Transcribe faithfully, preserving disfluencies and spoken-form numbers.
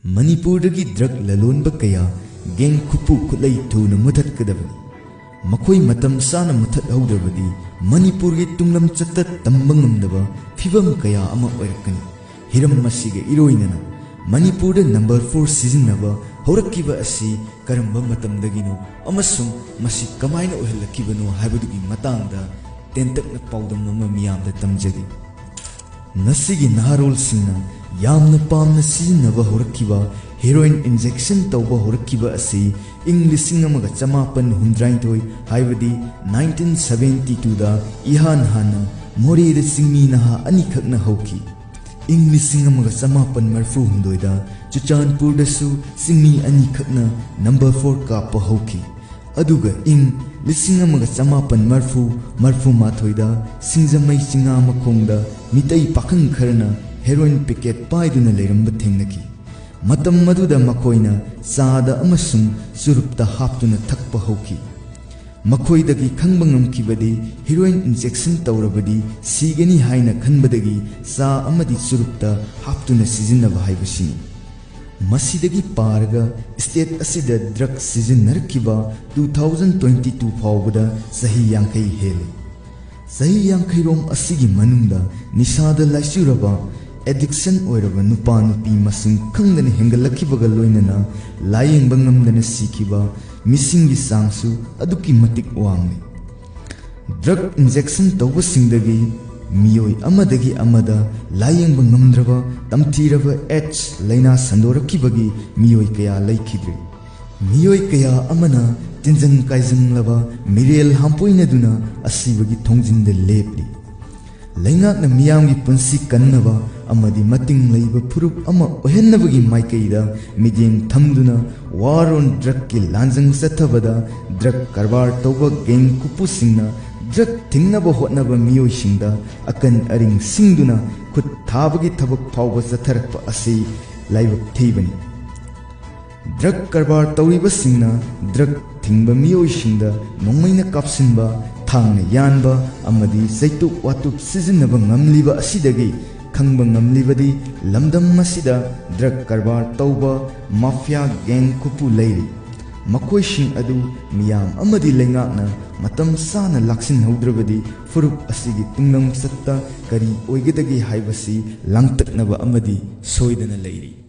ꯃꯅꯤꯄꯨꯔꯗꯒꯤ ꯗ꯭ꯔꯒ ꯂꯂꯣꯟꯕ ꯀꯌꯥ ꯒꯦꯡ ꯈꯨꯠꯄꯨ ꯈꯨꯠꯂꯩ ꯊꯨꯅ ꯃꯨꯊꯠꯀꯗꯕꯅꯤ꯫ ꯃꯈꯣꯏ ꯃꯇꯝ ꯆꯥꯅ ꯃꯨꯊꯠꯍꯧꯗ꯭ꯔꯕꯗꯤ ꯃꯅꯤꯄꯨꯔꯒꯤ ꯇꯨꯡꯂꯝ ꯆꯠꯇ ꯇꯝꯕ ꯉꯝꯗꯕ ꯐꯤꯕꯝ ꯀꯌꯥ ꯑꯃ ꯑꯣꯏꯔꯛꯀꯅꯤ꯫ ꯍꯤꯔꯝ ꯑꯁꯤꯒ ꯏꯔꯣꯏꯅꯅ ꯃꯅꯤꯄꯨꯔꯗ ꯅꯝꯕꯔ ꯐꯣꯔ ꯁꯤꯖꯤꯟꯅꯕ ꯍꯧꯔꯛꯈꯤꯕ ꯑꯁꯤ ꯀꯔꯝꯕ ꯃꯇꯝꯗꯒꯤꯅꯣ ꯑꯃꯁꯨꯡ ꯃꯁꯤ ꯀꯃꯥꯏꯅ ꯑꯣꯏꯍꯜꯂꯛꯈꯤꯕꯅꯣ ꯍꯥꯏꯕꯗꯨꯒꯤ ꯃꯇꯥꯡꯗ ꯇꯦꯟꯇꯛꯅ ꯄꯥꯎꯗꯝ ꯑꯃ ꯃꯤꯌꯥꯝꯗ ꯇꯝꯖꯒꯦ꯫ ꯉꯁꯤꯒꯤ ꯅꯍꯥꯔꯣꯜꯁꯤꯡꯅ ꯌꯥꯝꯅ ꯄꯥꯝꯅ ꯁꯤꯖꯤꯟꯅꯕ ꯍꯧꯔꯛꯈꯤꯕ ꯍꯦꯔꯣꯏꯟ ꯏꯟꯖꯦꯛꯁꯟ ꯇꯧꯕ ꯍꯧꯔꯛꯈꯤꯕ ꯑꯁꯤ ꯏꯪ ꯂꯤꯁꯤꯡ ꯑꯃꯒ ꯆꯃꯥꯄꯟ ꯍꯨꯝꯗ꯭ꯔꯥꯅꯤꯊꯣꯏ, ꯍꯥꯏꯕꯗꯤ ꯅꯥꯏꯟꯇꯤꯟ ꯁꯚꯦꯟꯇꯤ ꯇꯨꯗ ꯏꯍꯥꯟ ꯍꯥꯟꯅ ꯃꯣꯔꯦꯗ ꯆꯤꯡꯃꯤ ꯅꯍꯥ ꯑꯅꯤꯈꯛꯅ ꯍꯧꯈꯤ꯫ ꯏꯪ ꯂꯤꯁꯤꯡ ꯑꯃꯒ ꯆꯃꯥꯄꯟ ꯃꯔꯤꯐꯨ ꯍꯨꯝꯗꯣꯏꯗ ꯆꯨꯔꯆꯥꯟꯄꯨꯔꯗꯁꯨ ꯆꯤꯡꯃꯤ ꯑꯅꯤꯈꯛꯅ ꯅꯝꯕꯔ ꯐꯣꯔ ꯀꯥꯞꯄ ꯍꯧꯈꯤ꯫ ꯑꯗꯨꯒ ꯏꯪ ꯂꯤꯁꯤꯡ ꯑꯃꯒ ꯆꯃꯥꯄꯟ ꯃꯔꯤꯐꯨ ꯃꯔꯤꯐꯨ ꯃꯥꯊꯣꯏꯗ ꯁꯤꯡꯖꯃꯩ ꯆꯤꯉꯥ ꯃꯈꯣꯡꯗ ꯃꯤꯇꯩ ꯄꯥꯈꯪ ꯈꯔꯅ ꯍꯦꯔꯣꯏꯟ ꯄꯦꯀꯦꯠ ꯄꯥꯏꯗꯨꯅ ꯂꯩꯔꯝꯕ ꯊꯦꯡꯅꯈꯤ꯫ ꯃꯇꯝ ꯑꯗꯨꯗ ꯃꯈꯣꯏꯅ ꯆꯥꯗ ꯑꯃꯁꯨꯡ ꯆꯨꯔꯨꯞꯇ ꯍꯥꯞꯇꯨꯅ ꯊꯛꯄ ꯍꯧꯈꯤ꯫ ꯃꯈꯣꯏꯗꯒꯤ ꯈꯪꯕ ꯉꯝꯈꯤꯕꯗꯤ ꯍꯤꯔꯣꯏꯟ ꯏꯟꯖꯦꯛꯁꯟ ꯇꯧꯔꯕꯗꯤ ꯁꯤꯒꯅꯤ ꯍꯥꯏꯅ ꯈꯟꯕꯗꯒꯤ ꯆꯥ ꯑꯃꯗꯤ ꯆꯨꯔꯨꯞꯇ ꯍꯥꯞꯇꯨꯅ ꯁꯤꯖꯤꯟꯅꯕ ꯍꯥꯏꯕꯁꯤꯅꯤ꯫ ꯃꯁꯤꯗꯒꯤ ꯄꯥꯔꯒ ꯁ꯭ꯇꯦꯠ ꯑꯁꯤꯗ ꯗ꯭ꯔꯒ ꯁꯤꯖꯤꯟꯅꯔꯛꯈꯤꯕ ꯇꯨ ꯊꯥꯎꯖꯟ ꯇ꯭ꯋꯦꯟꯇꯤ ꯇꯨ ꯐꯥꯎꯕꯗ ꯆꯍꯤ ꯌꯥꯡꯈꯩ ꯍꯦꯜꯂꯦ꯫ ꯆꯍꯤ ꯌꯥꯡꯈꯩꯔꯣꯝ ꯑꯁꯤꯒꯤ ꯃꯅꯨꯡꯗ ꯅꯤꯁꯥꯗ ꯂꯥꯏꯆꯨꯔꯕ, ꯑꯦꯗꯤꯛꯁꯟ ꯑꯣꯏꯔꯕ ꯅꯨꯄꯥ ꯅꯨꯄꯤ ꯃꯁꯤꯡ ꯈꯪꯗꯅ ꯍꯦꯟꯒꯠꯂꯛꯈꯤꯕꯒ ꯂꯣꯏꯅꯅ ꯂꯥꯌꯦꯡꯕ ꯉꯝꯗꯅ ꯁꯤꯈꯤꯕ ꯃꯤꯁꯤꯡꯒꯤ ꯆꯥꯡꯁꯨ ꯑꯗꯨꯛꯀꯤ ꯃꯇꯤꯛ ꯋꯥꯡꯂꯤ꯫ ꯗ꯭ꯔꯒ ꯏꯟꯖꯦꯛꯁꯟ ꯇꯧꯕꯁꯤꯡꯗꯒꯤ ꯃꯤꯑꯣꯏ ꯑꯃꯗꯒꯤ ꯑꯃꯗ ꯂꯥꯌꯦꯡꯕ ꯉꯝꯗ꯭ꯔꯕ ꯇꯝꯊꯤꯔꯕ ꯑꯦꯗꯁ ꯂꯥꯏꯅꯥ ꯁꯟꯗꯣꯔꯛꯈꯤꯕꯒꯤ ꯃꯤꯑꯣꯏ ꯀꯌꯥ ꯂꯩꯈꯤꯗ꯭ꯔꯦ꯫ ꯃꯤꯑꯣꯏ ꯀꯌꯥ ꯑꯃꯅ ꯇꯤꯟꯖꯪ ꯀꯥꯏꯖꯪꯂꯕ ꯃꯤꯔꯦꯜ ꯍꯥꯝꯄꯣꯏꯅꯗꯨꯅ ꯑꯁꯤꯕꯒꯤ ꯊꯣꯡꯖꯤꯟꯗ ꯂꯦꯞꯂꯤ꯫ ꯂꯩꯉꯥꯛꯅ ꯃꯤꯌꯥꯝꯒꯤ ꯄꯨꯟꯁꯤ ꯀꯟꯅꯕ ꯑꯃꯗꯤ ꯃꯇꯤꯡ ꯂꯩꯕ ꯐꯨꯔꯨꯞ ꯑꯃ ꯑꯣꯏꯍꯟꯅꯕꯒꯤ ꯃꯥꯏꯀꯩꯗ ꯃꯤꯠꯌꯦꯡ ꯊꯝꯗꯨꯅ ꯋꯥꯔ ꯑꯣꯟ ꯗ꯭ꯔꯒꯀꯤ ꯂꯥꯟꯖꯪ ꯆꯠꯊꯕꯗ ꯗ꯭ꯔꯒ ꯀꯔꯕꯥꯔ ꯇꯧꯕ ꯒꯦꯡ ꯈꯨꯄꯨꯁꯤꯡꯅ ꯗ꯭ꯔꯒ ꯊꯤꯡꯅꯕ ꯍꯣꯠꯅꯕ ꯃꯤꯑꯣꯏꯁꯤꯡꯗ ꯑꯀꯟ ꯑꯔꯤꯡ ꯁꯤꯡꯗꯨꯅ ꯈꯨꯠ ꯊꯥꯕꯒꯤ ꯊꯕꯛ ꯐꯥꯎꯕ ꯆꯠꯊꯔꯛꯄ ꯑꯁꯤ ꯂꯥꯏꯕꯛ ꯊꯤꯕꯅꯤ꯫ ꯗ꯭ꯔꯒ ꯀꯔꯕꯥꯔ ꯇꯧꯔꯤꯕꯁꯤꯡꯅ ꯗ꯭ꯔꯒ ꯊꯤꯡꯕ ꯃꯤꯑꯣꯏꯁꯤꯡꯗ ꯅꯣꯡꯃꯩꯅ ꯀꯥꯞꯁꯤꯟꯕ, ꯊꯥꯡꯅ ꯌꯥꯟꯕ ꯑꯃꯗꯤ ꯆꯩꯇꯨꯞ ꯋꯥꯇꯨꯞ ꯁꯤꯖꯤꯟꯅꯕ ꯉꯝꯂꯤꯕ ꯑꯁꯤꯗꯒꯤ ꯈꯪꯕ ꯉꯝꯂꯤꯕꯗꯤ ꯂꯝꯗꯝ ꯑꯁꯤꯗ ꯗ꯭ꯔꯒ ꯀꯔꯕꯥꯔ ꯇꯧꯕ ꯃꯥꯐꯤꯌꯥ ꯒꯦꯡ ꯈꯨꯄꯨ ꯂꯩꯔꯤ꯫ ꯃꯈꯣꯏꯁꯤꯡ ꯑꯗꯨ ꯃꯤꯌꯥꯝ ꯑꯃꯗꯤ ꯂꯩꯉꯥꯛꯅ ꯃꯇꯝ ꯆꯥꯅ ꯂꯥꯛꯁꯤꯟꯍꯧꯗ꯭ꯔꯕꯗꯤ ꯐꯨꯔꯨꯞ ꯑꯁꯤꯒꯤ ꯇꯨꯡꯂꯝꯆꯠꯇ ꯀꯔꯤ ꯑꯣꯏꯒꯗꯒꯦ ꯍꯥꯏꯕꯁꯤ ꯂꯥꯡꯇꯛꯅꯕ ꯑꯃꯗꯤ ꯁꯣꯏꯗꯅ ꯂꯩꯔꯤ꯫